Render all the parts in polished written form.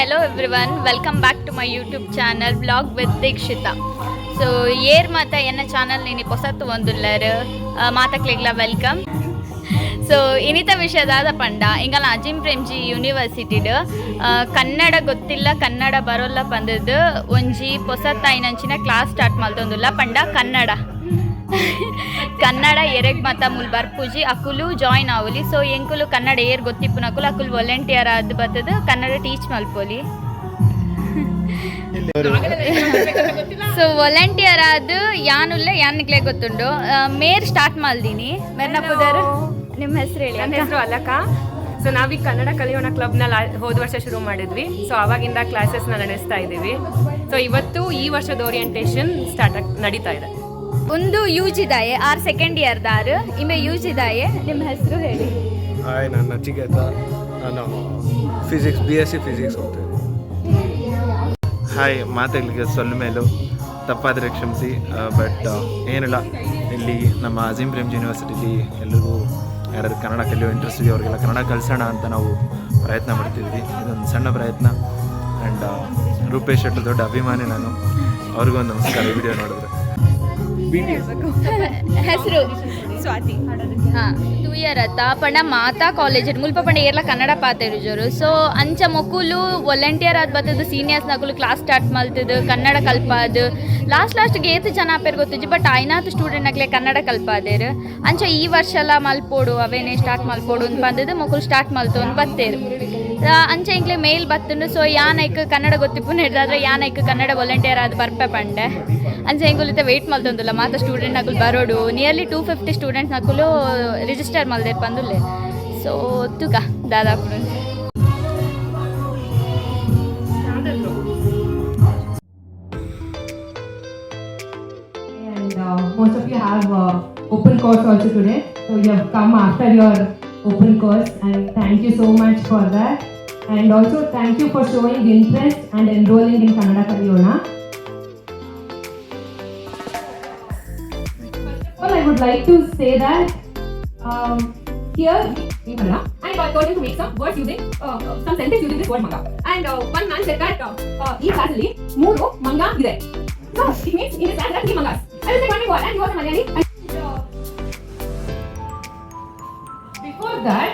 Hello everyone, welcome back to my YouTube channel, Vlog with Dikshita. So ಏರ್ ಮಾತ ಎನ್ನ channel ನೀನಿ ಪೊಸತ್ತು ಒಂದುಲ್ಲರ್ ಮಾತಕ್ಲೆಗ್ಲ welcome. So ಇನಿತ ವಿಷಯದಾದ ಪಂಡ, ಇಂಗಲ ಅಜಿಂ ಪ್ರೇಮ್ಜಿ ಯೂನಿವರ್ಸಿಟಿಡ್ ಕನ್ನಡ ಗೊತ್ತಿಲ್ಲ, ಕನ್ನಡ ಬರೋಲ್ಲ ಪಂದದ್ದು ಒಂಜಿ ಪೊಸತ್ತಾಯಿನಂಚಿನ ಕ್ಲಾಸ್ ಸ್ಟಾರ್ಟ್ ಮಲ್ತೊಂದುಲ್ಲ. ಪಂಡ ಕನ್ನಡ ಕನ್ನಡ ಎರೆಗ್ ಮತ ಮುಲ್ ಬರ್ಪುಜಿ, ಅಕುಲು ಜಾಯಿನ್ ಆವೊಲಿ. ಸೊ ಎಂಕುಲು ಕನ್ನಡ ಏರ್ ಗೊತ್ತಿಪ್ಪುನಕುಲು ಅಕುಲು ವಾಲಂಟಿಯರ್ ಆದ್ ಬತ್ತದು ಕನ್ನಡ ಟೀಚ್ ಮಲ್ಪೊಲಿ. ಸೊ ವಾಲಂಟಿಯರ್ ಆದ್ ಯಾನುಲ್ಲ, ಯಾನ್ಗ್ಲೆ ಗೊತ್ತುಂಡು. ಮೇರ್ ಸ್ಟಾರ್ಟ್ ಮಲ್ದಿನಿ. ಮೇರ್ನ ಪುದರ್, ನಿಮ್ಮ ಹೆಸರು ಹೇಳಿ. ನನ್ನ ಹೆಸರು ಅಲಕ. ಸೊ ನಾವೀಗ ಕನ್ನಡ ಕಲಿಯೋಣ ಕ್ಲಬ್ನ ಹೋದ ವರ್ಷ ಶುರು ಮಾಡಿದ್ವಿ. ಸೊ ಆವಾಗಿಂದ ಕ್ಲಾಸಸ್ನ ನಡೆಸ್ತಾ ಇದ್ದೀವಿ. ಸೊ ಇವತ್ತು ಈ ವರ್ಷದ ಓರಿಯಂಟೇಷನ್ ಸ್ಟಾರ್ಟ್ ಆಗಿ ನಡೀತಾ ಇದೆ. ಒಂದು ಯೂಜಿದಾಯೆ ಆರ್ ಸೆಕೆಂಡ್ ಇಯರ್ ದಾರು ಇಮೆ ಯೂಜಿದಾಯೆ. ನಿಮ್ಮ ಹೆಸರು ಹೇಳಿ. ಹಾಯ್, ನಾನು ನಚಿಕೇತ. ನಾನು ಫಿಸಿಕ್ಸ್, ಬಿಎಸ್ಸಿ ಫಿಸಿಕ್ಸ್ ಓದ್ತೀನಿ. ಹಾಯ್, ಮಾತಾಡಲಿಕ್ಕೆ ಸೊಲ್ಮೆಲು, ತಪ್ಪಾದರೆ ಕ್ಷಮಿಸಿ. ಬಟ್ ಏನಿಲ್ಲ, ಇಲ್ಲಿ ನಮ್ಮ ಅಜೀಂ ಪ್ರೇಮ್ಜಿ ಯೂನಿವರ್ಸಿಟಿಲಿ ಎಲ್ರಿಗೂ, ಯಾರ್ಯಾರು ಕನ್ನಡ ಕಲಿಯೋ ಇಂಟ್ರೆಸ್ಟ್ ಇದೆಯೋ ಅವರಿಗೆಲ್ಲ ಕನ್ನಡ ಕಲಿಸೋಣ ಅಂತ ನಾವು ಪ್ರಯತ್ನ ಪಡ್ತಿದ್ವಿ. ಇದೊಂದು ಸಣ್ಣ ಪ್ರಯತ್ನ. ಆ್ಯಂಡ್ ರೂಪೇಶ್ ಶೆಟ್ಟರ್ ದೊಡ್ಡ ಅಭಿಮಾನಿ ನಾನು. ಅವ್ರಿಗೂ ಒಂದು ನಮಸ್ಕಾರ ವಿಡಿಯೋ ನೋಡಿದ್ರೆ. ಹೆಸರು? ಸ್ವಾತಿ. ಹಾ, 2 ಇಯರ್ ಅತ್ತ ಪಂಡ ಮಾತಾ ಕಾಲೇಜ್ ಮುಲ್ಪ ಪಂಡ ಏರ್ಲ ಕನ್ನಡ ಪಾತೆರುಜರು. ಸೊ ಅಂಚ ಮೊಕುಲು ವಾಲಂಟಿಯರ್ ಆದ್ ಬತ್ತದು, ಸೀನಿಯರ್ಸ್ ನಕುಲು ಕ್ಲಾಸ್ ಸ್ಟಾರ್ಟ್ ಮಲ್ತದು, ಕನ್ನಡ ಕಲ್ಪಾದು. ಲಾಸ್ಟ್ ಲಾಸ್ಟ್ಗೆ ಏತ್ ಜನ ಆಪೇರ್ ಗೊತ್ತಿಜ್ಜಿ, ಬಟ್ ಐನಾತ್ ಸ್ಟೂಡೆಂಟ್ ನಕ್ಲೆ ಕನ್ನಡ ಕಲ್ಪಾದೇರು. ಅಂಚ ಈ ವರ್ಷ ಎಲ್ಲ ಮಲ್ಪೋಡು, ಅವೇನೇ ಸ್ಟಾರ್ಟ್ ಮಲ್ಪೋಡು ಅಂತ ಬಂದದ್ದು ಮೊಕುಲು ಸ್ಟಾರ್ಟ್ ಮಲ್ತು ಅಂತ ಬತ್ತೇರು. ಅಂಚ ಇಂಕ್ಲೆ ಮೇಲ್ ಬತ್ತುಂಡು. ಸೊ ಯಾನ್ ಐಕ್ ಕನ್ನಡ ಗೊತ್ತಿಪ್ಪು ಹಿಡ್ದಾದ್ರೆ ಯಾನ್ ಐಕ್ ಕನ್ನಡ ವಾಲಂಟಿಯರ್ ಆದ್ ಬರ್ಪೆ ಪಂಡೆ. ಅಂಚ ಎಂಕುಲಿತ ವೆಯ್ಟ್ ಮಲ್ತೊಂದುಲ್ಲ, ಮಾತ ಸ್ಟೂಡೆಂಟ್ ನಕುಲು ಬರೋಡು. ನಿಯರ್ಲಿ 250 ಸ್ಟೂಡೆಂಟ್ಸ್ ನಕುಲು ರಿಜಿಸ್ಟರ್ ಮಲ್ದೇರ್ ಪಂದುಲ್ಲೆ. ಸೊ ತುಕ ದಾದಾಪುಡು. And most of you have open course also today. So you have come after your open course, and thank you so much for that. And also thank you for showing interest and enrolling in Kannada Kaliyona. First of all, I would like to say that here in Kannada, and I told him to make some words using some sentence using this word "manga". And one man said that ಈ class ಅಲ್ಲಿ ಮೂರು ಮಂಗ ಇದೆ. So it means in this class there are three mangas. I was like wondering what, and he was a Malayali. And before that,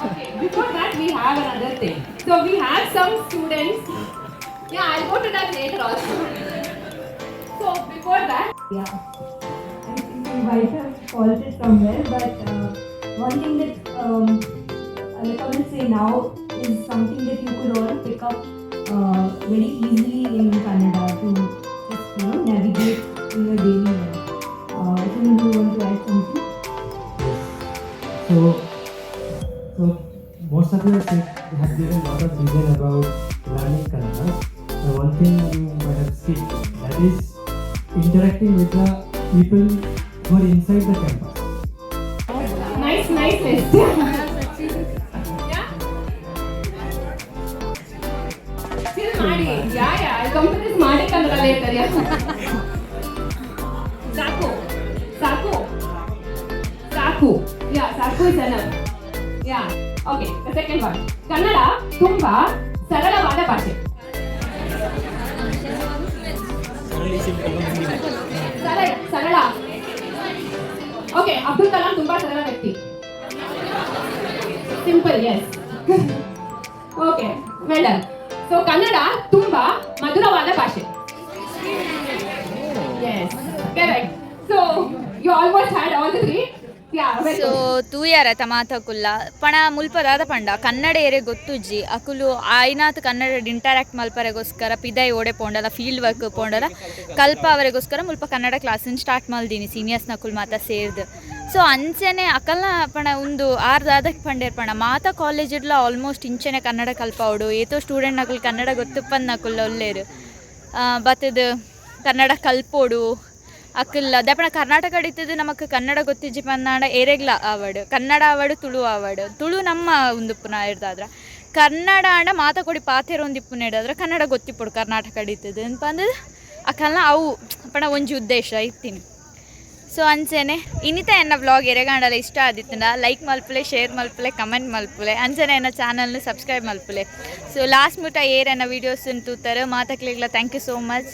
okay, before that we have another thing. So we have some students. Yeah, I'll go to that later also. So before that, Yeah, I think we might have paused it somewhere, but one thing that Alaka will say now is something that you could all pick up very easily in Kannada to just navigate in your daily life. Sunil, do you want to add something? So most of you have said, have given a lot of reason about learning Kannada. The one thing you might have skipped, that is interacting with the people who are inside the campus. Nice, nice list. Yeah? Still ಮಾಡಿ. Yeah, I'll come to this ಮಾಡಿ Kannada later, yeah. ಸಾಕು, ಸಾಕು, ಸಾಕು. Yeah, ಸಾಕು is enough. Yeah. Okay, the second one. Kannada ತುಂಬಾ ಸರಳವಾದ ಭಾಷೆ. ಸರಳ, ಸರಳ. ಓಕೆ, ಅಬ್ದುಲ್ ಕಲಾಂ ತುಂಬಾ ಸರಳ ವ್ಯಕ್ತಿ. Simple, yes. Okay, well done. So Kannada ತುಂಬಾ ಮಧುರವಾದ ಭಾಷೆ. Yes, correct. So you almost had all the three. Yeah. So ತೂಯಾರ ತಮಾತಕುಲ್ಲ ಪಣ ಮುಲ್ಪ ದಾದ ಪಂಡ, ಕನ್ನಡ ಏರೆ ಗೊತ್ತುಜ್ಜಿ ಅಕುಲು ಆಯ್ನಾತ್ ಕನ್ನಡ ಇಂಟರಾಕ್ಟ್ ಮಲ್ಪರೆಗೋಸ್ಕರ ಪಿದೈ ಓಡೆ ಪೋಂಡಲ, ಫೀಲ್ಡ್ ವರ್ಕ್ ಪೋಂಡಲ ಕಲ್ಪ ಅವರಿಗೋಸ್ಕರ ಮುಲ್ಪ ಕನ್ನಡ ಕ್ಲಾಸನ್ ಸ್ಟಾರ್ಟ್ ಮಲ್ದೀನಿ, ಸೀನಿಯರ್ಸ್ ನಕುಲ್ ಮಾತ ಸೇರ್ದು. ಸೊ ಅಂಚನೆ ಅಕಲ್ನ ಪಣ ಒಂದು ಆರ್ ದಾದಕ್ ಪಂಡೇರ್ ಪಣ, ಮಾತ ಕಾಲೇಜಿಡ್ಲ ಆಲ್ಮೋಸ್ಟ್ ಇಂಚನೆ ಕನ್ನಡ ಕಲ್ಪಾವಡು. ಏತೋ ಸ್ಟೂಡೆಂಟ್ ನಕುಲ್ ಕನ್ನಡ ಗೊತ್ತುಪ್ಪನ್ ನಕುಲ್ ಒಲ್ಲೇರು ಬತ್ತದು ಕನ್ನಡ ಕಲ್ಪೋಡು ಅಕುಲ್. ದಪಣ ಕರ್ನಾಟಕ ಇತ್ತದು ನಮಕ್ ಕನ್ನಡ ಗೊತ್ತಿಜ್ಜಿ ಪನ್ನಾಂಡ ಏರೆಗ್ಲ ಆವಡು, ಕನ್ನಡ ಆವಡು, ತುಳು ಆವಡು. ತುಳು ನಮ್ಮ ಉಂದುಪ್ಪುನ ಇರ್ದಾದ್ರ, ಕನ್ನಡ ಆಂಡ ಮಾತ ಕೊಡಿ ಪಾತೆರ ಒಂದಿಪ್ಪುನ ಹಿಡ್ದಾದ್ರ ಕನ್ನಡ ಗೊತ್ತಿಪ್ಪುಡು ಕರ್ನಾಟಕ ಇತ್ತದು ಅನ್ಪಂದು ಅಕಲ್ನ ಅವು ಪಣ ಒಂಜಿ ಉದ್ದೇಶ ಇತ್ತೀನಿ. ಸೊ ಅಂಚೆನೆ ಇನಿತ ಎನ್ನ ವ್ಲಾಗ್ ಎರೆಗಾಂಡಲ ಇಷ್ಟ ಆದಿತ್ತುಂಡ ಲೈಕ್ ಮಲ್ಪುಲೆ, ಶೇರ್ ಮಲ್ಪುಲೆ, ಕಮೆಂಟ್ ಮಲ್ಪುಲೆ. ಅಂಚನೆ ಎನ್ನ ಚಾನಲ್ನು ಸಬ್ಸ್ಕ್ರೈಬ್ ಮಲ್ಪುಲೆ. ಸೊ ಲಾಸ್ಟ್ ಮುಟ ಏರ್ ಎನ್ನ videos ತೂತಾರೆ ಮಾತಕ್ಲೆಗ್ಲ thank you so much.